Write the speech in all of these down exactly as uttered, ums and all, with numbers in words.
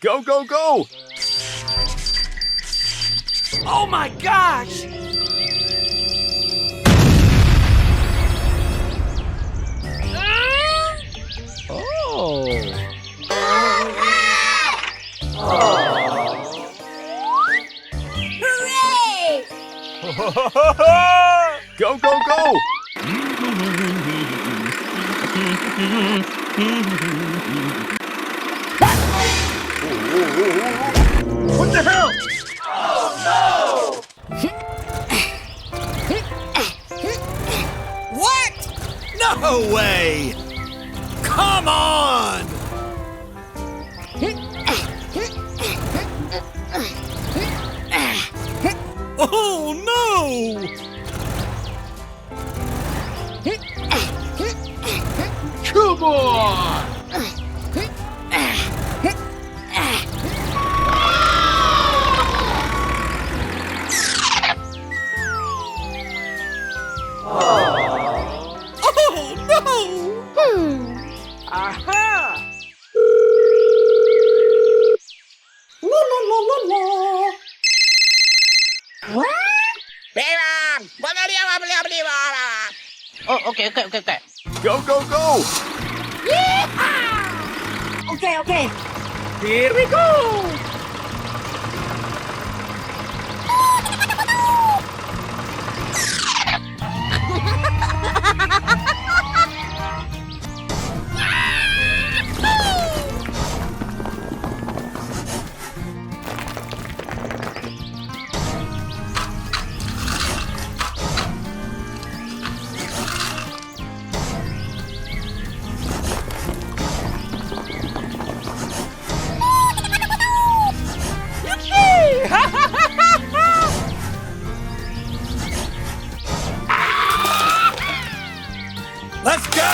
Go, go, go! Oh my gosh! Oh. Hooray! Go, go, go! What the hell? Oh, no! What? No way! Come on! Oh, no! Come on! Oh, no! Hmm. Aha! La, la, la, la, la. What? Bam! Bam, bam, bam, bam, bam, bam. Oh, okay, okay, okay, okay. Go, go, go! Yeehaw! Okay, okay. Here we go! Let's go!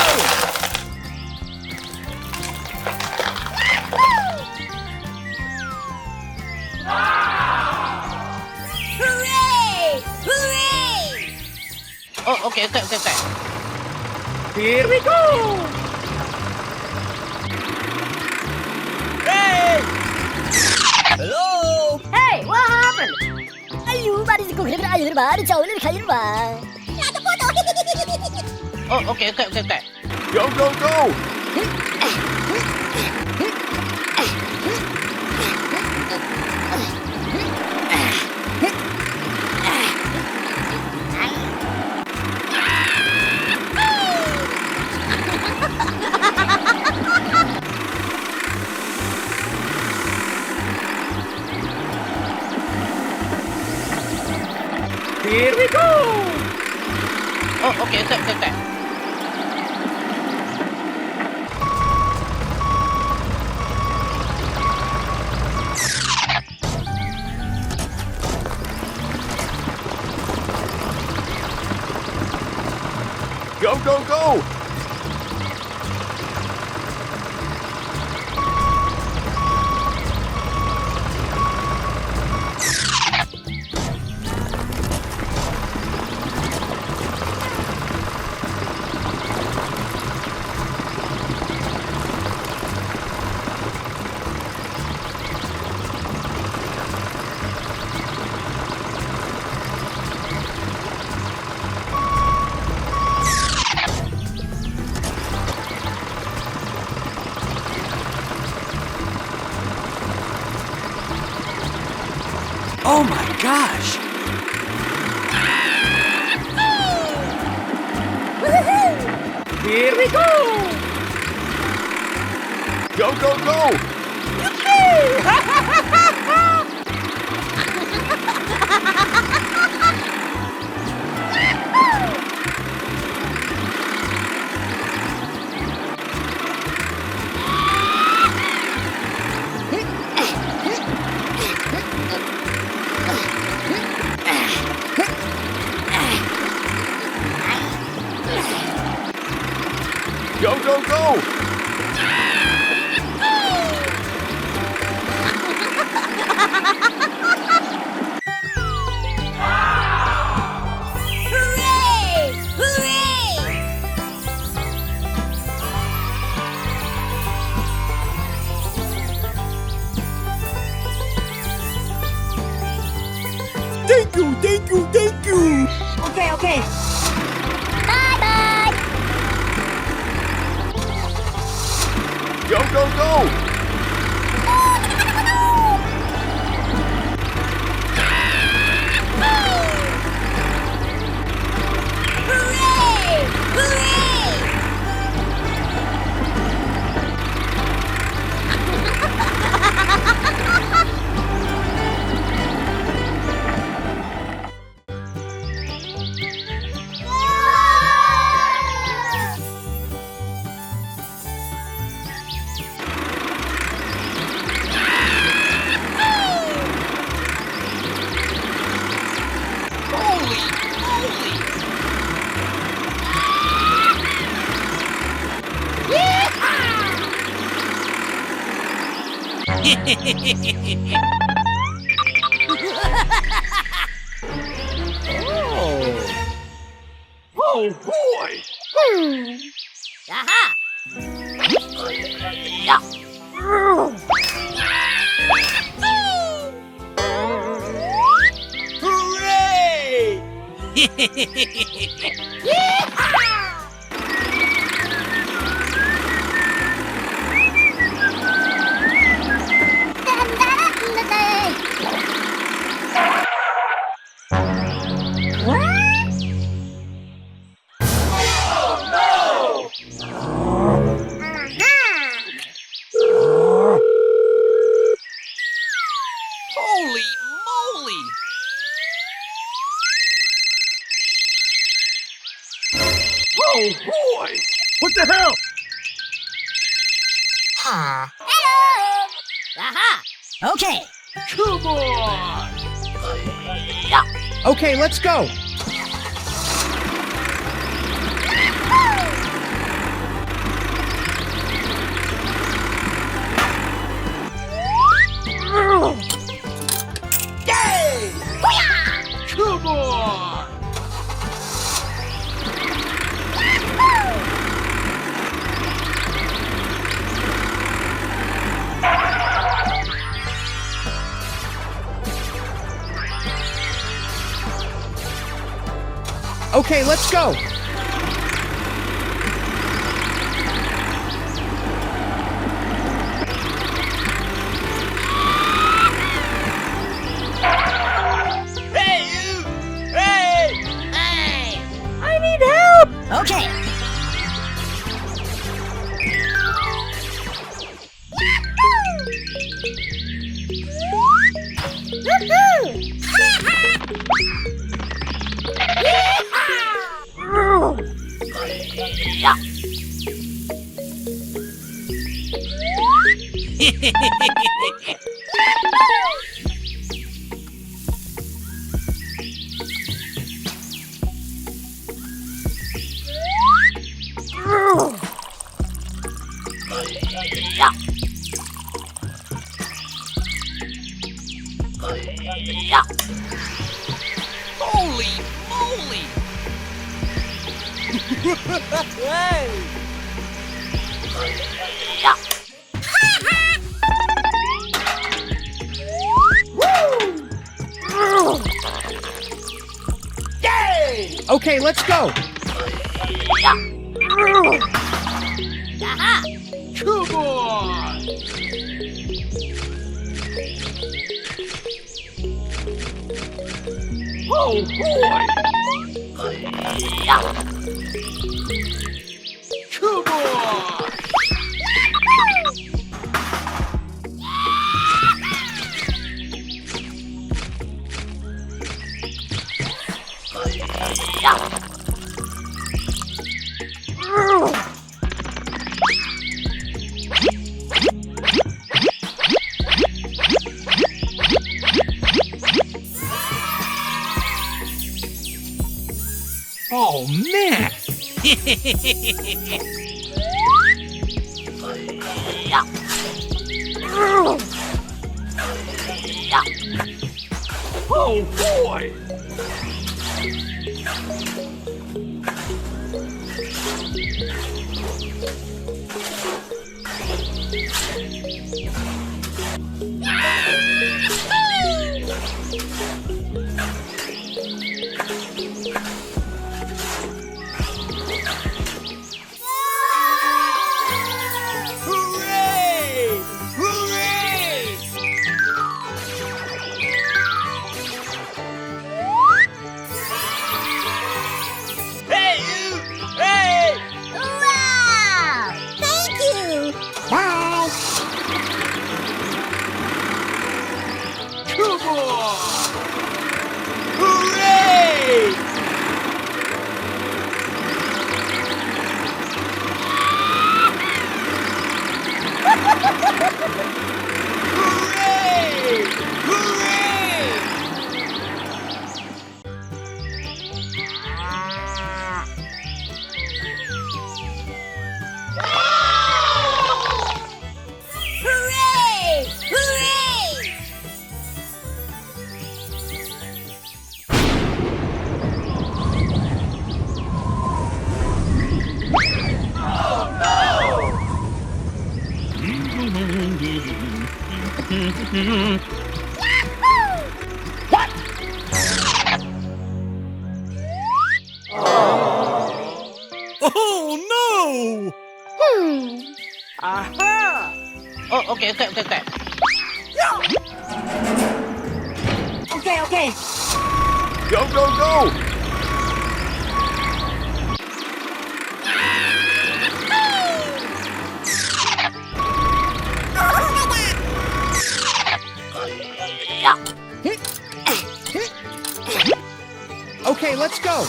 Hooray! Hooray! Oh, okay, okay, okay, okay. Here we go! Hey! Hello! Hey, what happened? Ayu, mari si kukri, ayu, mari, chau, le, khayu, ma. Oh, okay, okay, okay, okay. Go, go, go! Here we go! Oh, okay, okay, okay, okay. Go, go, go! Oh my gosh! Woohoo! Here we go! Go, go, go! Yippee! Go, go, go! Okay, okay. Bye bye. Go, go, go! Hooray! Hooray! Holy moly! Oh. Oh, boy! Aha! Yeah! Hooray! Holy moly! Oh boy! What the hell? Huh. Hello! Aha! Okay. Come on! Okay, let's go! Yay! Come on! Okay, let's go. Hey, you! Hey! Hey! I need help! Okay. Holy moly! Hey! Yay! Okay, let's go. Aha! Come on! Oh boy! Come on! Oh, man! Oh, boy! What? Oh no! Hmm. Aha! Oh, okay, okay, okay, okay. Okay, okay. Go, go, go! Okay, let's go.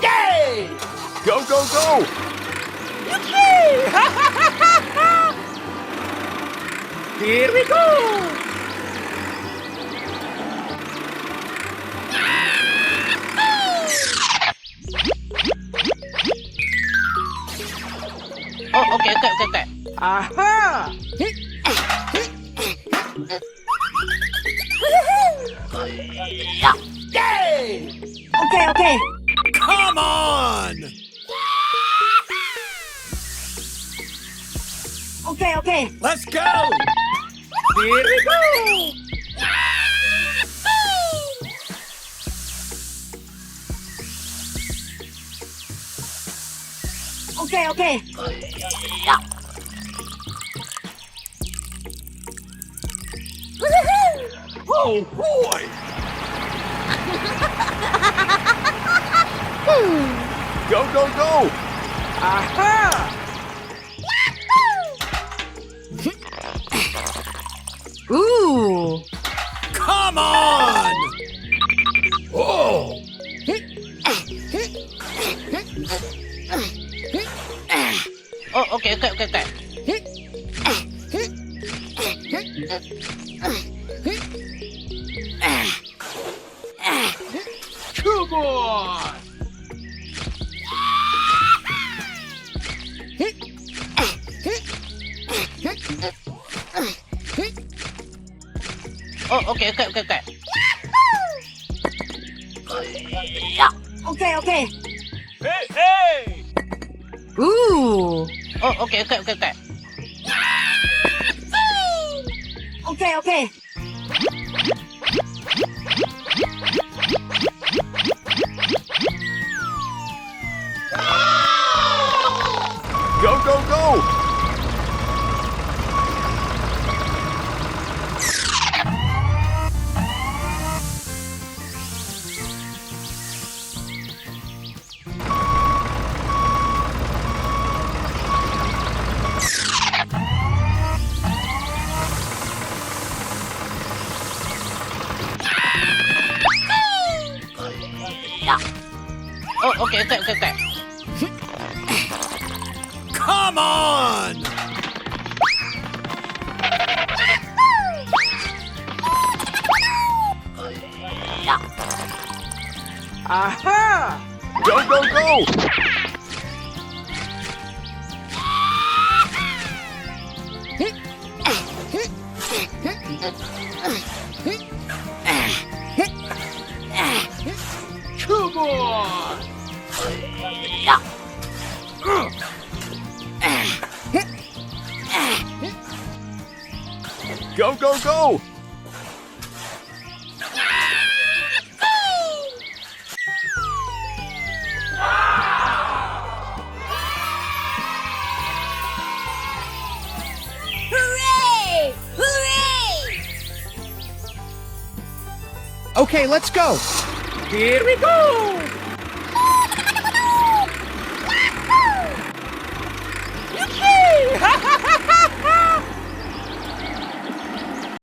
Yay! Go, go, go! Yippee! Here we go! Oh, okay, okay, okay, okay. Aha! Yay! Okay, okay. Come on! Okay, okay. Let's go! Here we go! Okay, okay. Oh boy! Go, go, go! Aha! Ooh! Come on! Oh! Oh, okay, okay, okay, okay. Come on! Oh, okay, okay, okay, okay. Okay, okay. Hey, hey! Ooh. Oh, okay, okay, okay, okay. Okay, okay. Go, go, go! Oh, okay, okay, okay, okay. Come on! Aha! Go, go, go! Come on! Go, go, go! Hooray! Hooray! Okay, let's go! Here we go!